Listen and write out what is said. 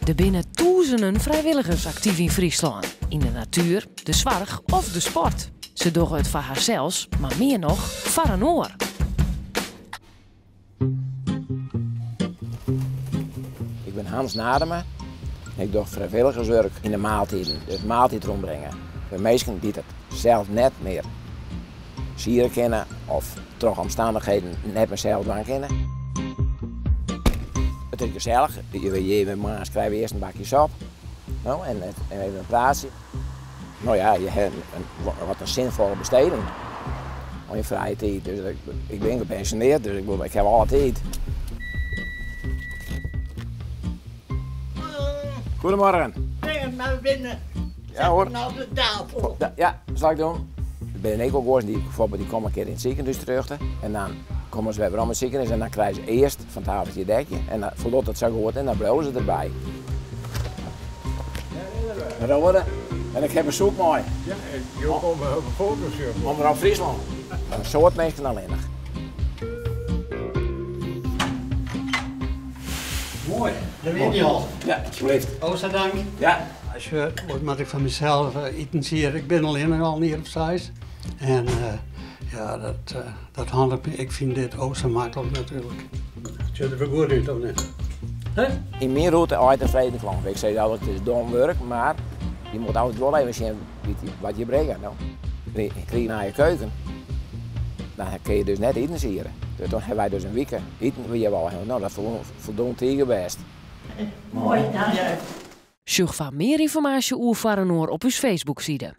Der binne tûzenen frijwilligers aktyf yn Fryslân. Yn de natuer, de soarch of de sport. Se dogge it foar harsels, mar mear noch foar in oar. Ik bin Hans Nadema. Ik doch frijwilligerswurk yn de maaltiden, dus maaltyd rûnbringe. Foar minsken dy't it sels net mear siere kinne of troch omstannichheden net mear sels dwaan kinne. It is gesellich. Je moarns krije we earst in bakje sop no, en even in praatsje. No ja, je ha wat in sinfolle besteding oan je frije tiid. Dus ik bin gepensioneerd, dus ik ha alle tiid. Goedemorgen. Breng maar binnen. Ja hoor. Zet hem op de tafel. Ja, zal ik doen. Der binne ek wol guon dy't bijvoorbeeld die komme in kear yn it sikehûs terjochte en dan komme se wer werom yn it sikehûs en dan krije se earst fan tafeltje dekje en dan foldocht it sa goed en dan bliuwe se derby. Rode. En ik ha besoek mei. Ja, jo komme op de foto sjen. Omrop Fryslân. In soad minsken allinnich. Moai, dêr wie dy al. Ja, alsjeblieft. Oh, sa dank. Ja. Sjoch, wat moat ik fan mysels iten sier? Ik bin allinnich al in jier of seis. En ja, dat, dat handigt my. Ik fyn dit o sa maklik natuerlik. It sjocht der wol goed út, of net? Yn myn rûte eit in frede klomp. Ik sis altyd, it is dom wurk, mar je moatte altyd wol even sjen wat je bringe. No. Ik krige in nije keuken, dan kinne je dus net iten siere. Dus dan hawwe wy dus in wike iten wie al. No, dat foldocht tige bêst. Moai, dank. Sjoch foar mear ynformaasje oer Foar Inoar op ús Facebookside.